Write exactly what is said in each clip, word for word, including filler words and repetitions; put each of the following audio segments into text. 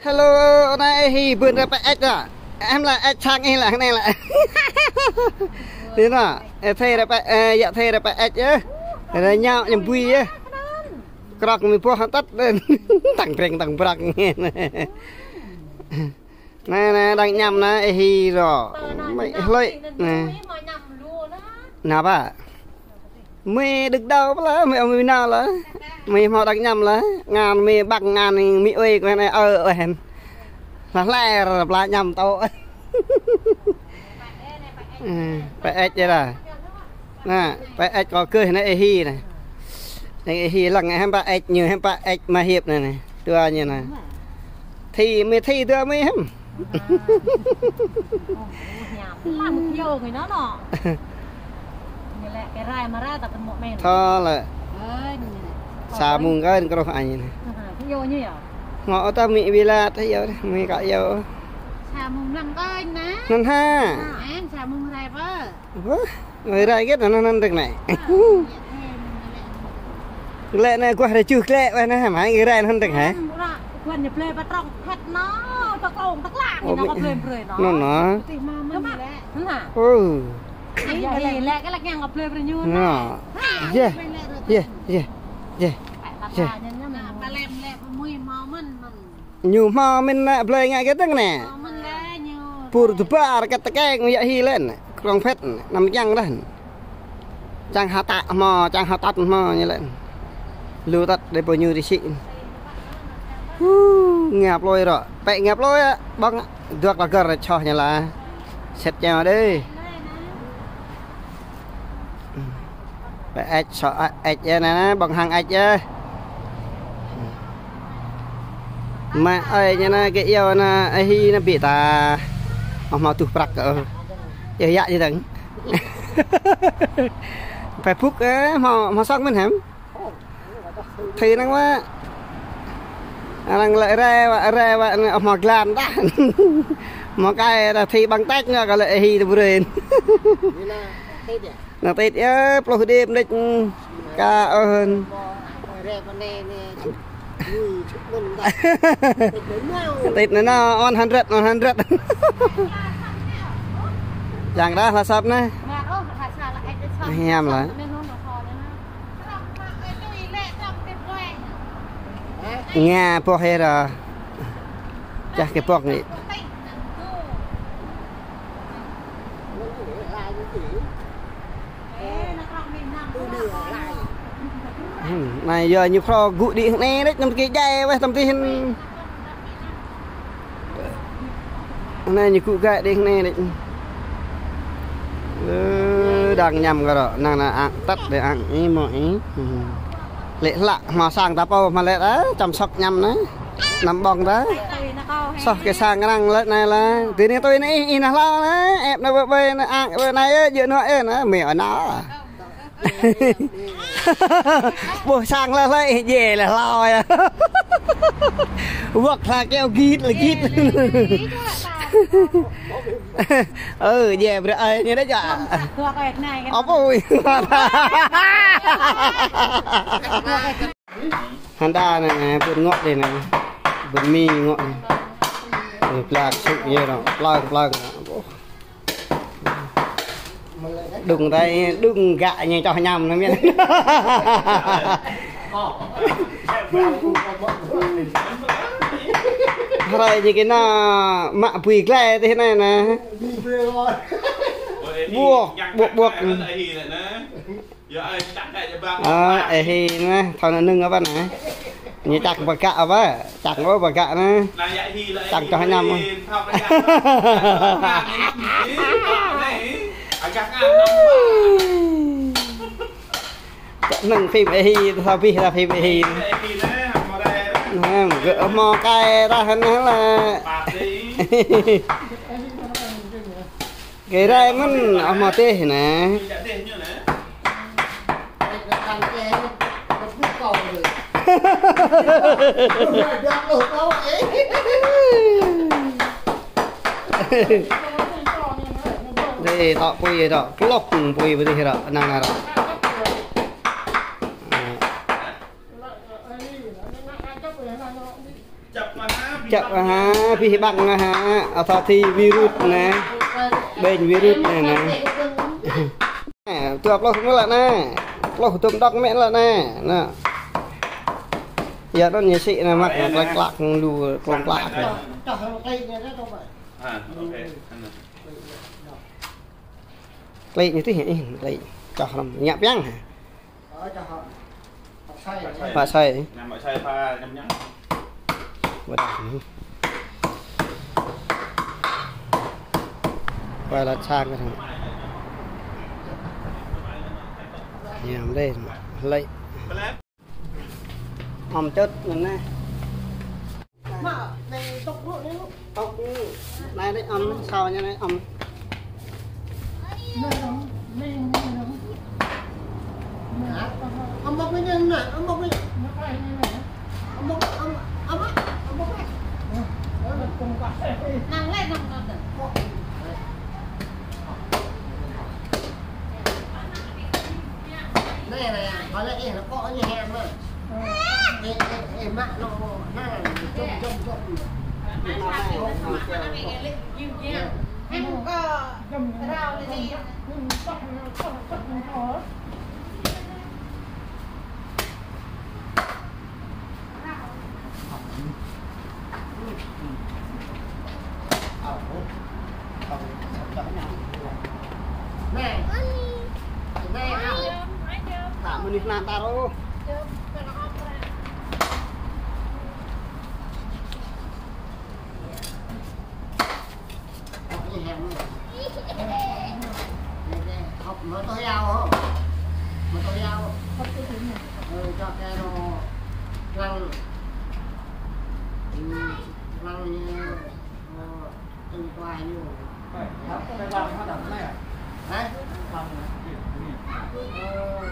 Hello, anai ih hi bươn rai pĕ ĕč ah. Em lah ĕč sang ih lah, anai lah. Tui anŭn, ih thâo rai pĕ, ơ, yă thâo rai pĕ ĕč ah. Rai ñao ñăm bui ah. Krŏk mơ̆ boh hơtăt. Tăng breng, tăng brăng. Anai, anai, đang añăm anai, ih hi rŏ. Mơi hlơi. Anai. Anai pă? Mơi đưk đao pơala, mơi ơ mơi nao lah. Mơi hmâo đang añăm lah. Ngan mơi ƀăng ngan mơi ơi kơ anai ơ ơ hen. Lah lĕ pơala añăm tŏ. Ơ, pĕ ĕč yơh lah. Anai, pĕ ĕč kâo kơh anai ih hi anai. Anai ih hi lăng hiư̆m pă ĕč ñu, hiư̆m pă ĕč mă hiăp anai anai. Dua ñu anai. Thi mơi thi dua mơi hiư̆m. Thâo lĕ. Sa mông kơ kroh añ anai. Ngŏ ta mĭ wĭ lăt yơh, mĭ kơ yơh. Sa mông lăng kơ anai. Anŭn ha. Wah, rai rai kĕt anŭn anŭn tơ̆k anai. Lĕ anai guah rai čuh klĕ wah anai, mă rai anŭn tơ̆k hă? Anŭn anŭn. Ơ. Anŭn. Yơh, yơh, yơh, yơh. Ñu hmâo mĭn anai blơi ngă kơ tơ̆ng anai. Pur tơbar kơ tơkeng yă hi lĕ anai. Krong phet anai, anăm kiăng dah. Čang hơtă hmâo, čang hơtăt hmâo ñu lĕ. Lu tăt đe pô ñu rơsĭ. Hu, ngă plơi rŏ. Pĕ ngă plơi ah, ƀơ̆ng ah. Duăk lơgơr čoh ñu lah. Set čeo đê. Pĕ ĕč, sŏ ĕč yơh anai, anai, ƀơ̆ng hăng ĕč yơh. Mă ơi ñu anai kơ yua anai, ih hi anai ƀiă ta. Ơ, hmâo tuh prăk kơ. Yơh yă ñu dơ̆ng. Facebook, ơ, hmâo, hmâo sŏk mơ̆n hiư̆m? Thi năng wă. Năng lĕ rai wă, rai wă, anai, ơ, hmâo glan dah. Hmâo kai dah thi bằng tĕč ñu kơ lĕ ih hi tơ brên. Anai tĕt yơh, pluh đêm đĕč. Ka ơn. Tĕt anai anai, one hundred, one hundred. Čang dah lah săp anai. Hiam lah. Ngă boh hơră. Čah kơ boh anai. Hmm, anai yua ñu phrâo gŭ đĭ hăng anai đĕč, anăm tơkĭ djai weh tăm tih. Anai ñu gŭ gai đĭ hăng anai đĕč. Ơ, đang añăm kơ rŏ, năng anai ang tăt đe ang ih hmâo ih. Hmm. Lĕ hlăk hmâo sang ta pô hmâo lĕ ah, čăm sŏk añăm anai. Anăm ƀơ̆ng ta. Soh kơ sang arăng lĕ anai lah. Tui anai tui anai ih, ih nao hlâo anai. Ĕp anai ƀơi ƀơi anai ang ƀơi anai yơh, djơ̆ anŏ yơh anai. Mơi ơi nao. Ƀuh sang lah lah ih djai lah hlâo yơh. Wơ̆k hla keo git lah git. Ơ, djai brơi ơi ñu đĕč ah. Apa ui. Hơnđa anai, anai, bươn ngŏ đê anai. Bươn mi ngŏ anai. Ơ, plak sŭk yơh anai, plơ̆ng, plơ̆ng anai. Ôh. Đŭng tơi, đŭng gă ñu čoh añăm anai mơ̆n. Hrơi ñu kơ anai mă bui glai tih anai anai. Ƀuăk, ƀuăk, ƀuăk. Ơ, ih hi anai, thâo anai nưng apa anai? Ñu čang pơgă apa? Čang apa pơgă anai? Čang čoh añăm. Čang nưng phim ih hi, thâo abih lah phim ih hi. Anai, gơ̆ hmâo kai rah anai lah. Kơ rai mơ̆n, ơ hmâo tih anai. Dê, tŏ apui rŏ, klŏk apui pơ dih rŏ, năng rŏ. Čăp mơ̆n hă, Čăp hă, pih ƀăng hă, atau thi virus anai. Ƀing virus anai, anai. Anai, dua pluh mĕt lĕ anai. Pluh dŭm dŏng mĕt lĕ anai. Anai. Yua anŭn ñu sĭ anai mă klak klak lu, klak klak. Klĕ ñu tih, ih, klĕ. Čoh răm, ñăp piăng hă? Pă sai. Pă sai. Wơdah. Pă lăt sang kơ thang. Ñăm đê, lĕ. Ăm čut anŭn anai. Mă, anai tŏk rŏ anai lu. Tŏk anai. Anai, anai ăm, sao ñu anai ăm. Anai, anai, anai. Hă? Ăm bŏk anai, anai, ăm bŏk anai. Ăm bŏk, ăm, ăm, ăm bŏk anai. Năng lĕ, năng, năng, năng. Anai, anai, kâo lĕ ih, kâo ñu hĕ mă. Ê, ê, ê, mă, anŭn, anŭn, jŏm, jŏm, jŏm. Em có rau đi đi. Anai. Anai, anai. Tơdah mơnuih anŭn ta rŏ. Học mơ tô yao hả? Mơ tô yao. Ừ, cho cái nó lăng. Ừ, lăng như, ờ, từng quà như. Hả? Ờ. Thế rồi.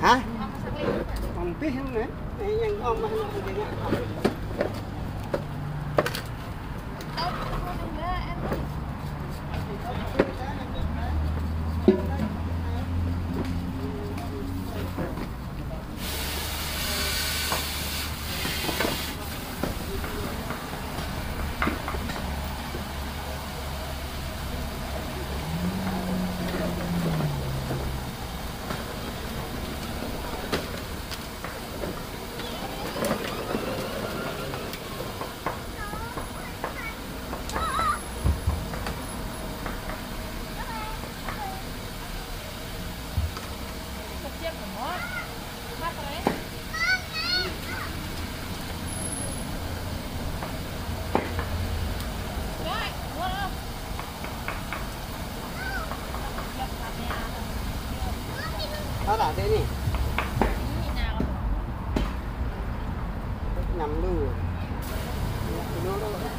Hả? Ăm pih anai, yang ăm mah anai. Hă, đa dê anai. Năm lu. Năm lu đó.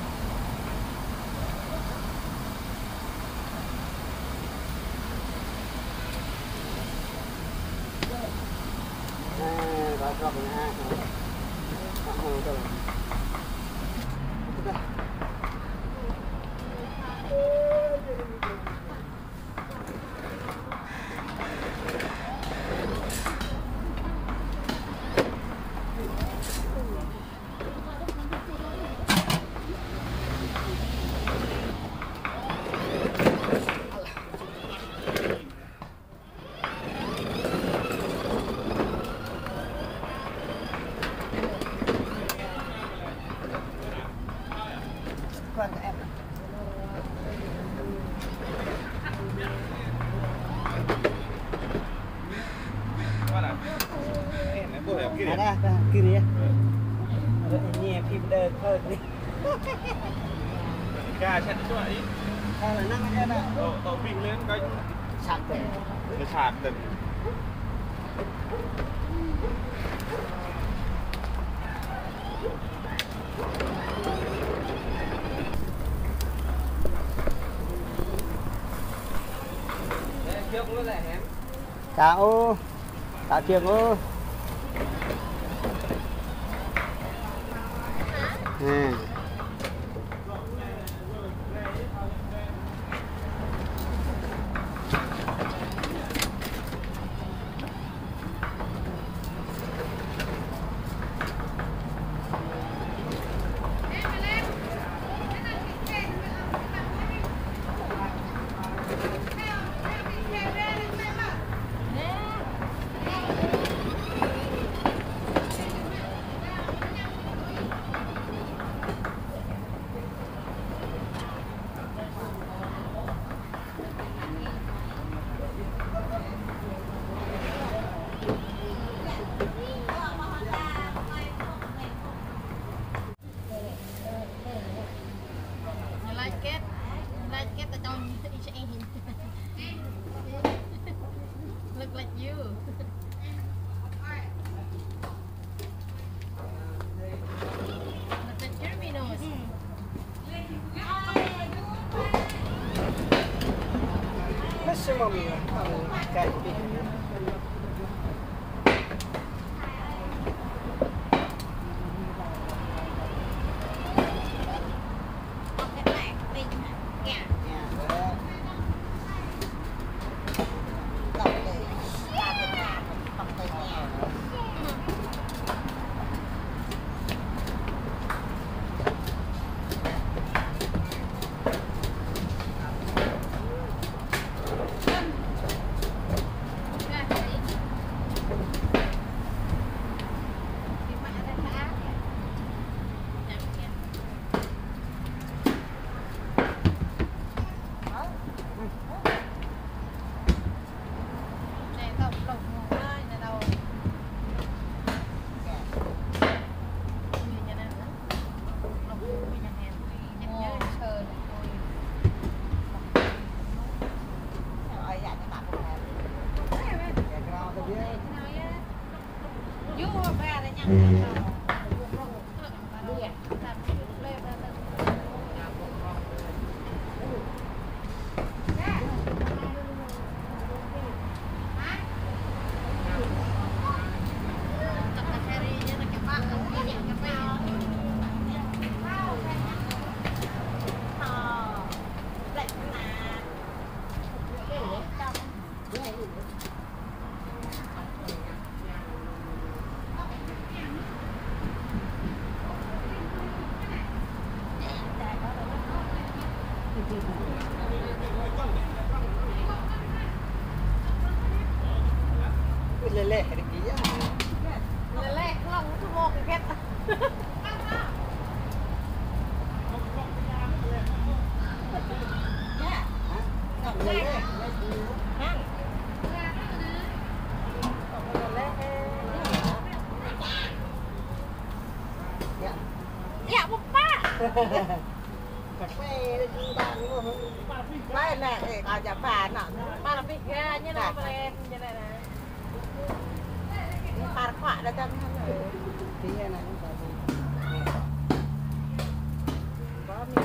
Ơ, ba trŏk anai. Ba trŏk anai. Ơ, ba trŏk anai. Dah, dah, kiri ya. Ini happy birthday. Ka sat tu ai. Kalau nama dia nak. Tao, tao bing lên coi. Sat tu. Sat tu. Chào. Tạo trường ơi. À. You like it? You like it? I don't eat anything. Look like you. Look like Jeremy nose. Maximum, um, Leleh riki ya. Leleh, hlŏng tu mŏk kơket. Ya, papa. Cà phê đi đàn luôn. Mai nè, ê, coi chà phê nè. Mai là biết ghê, như là brand, như là nè. Par khoa đã tâm hơn rồi. Tí này, có gì? Có mình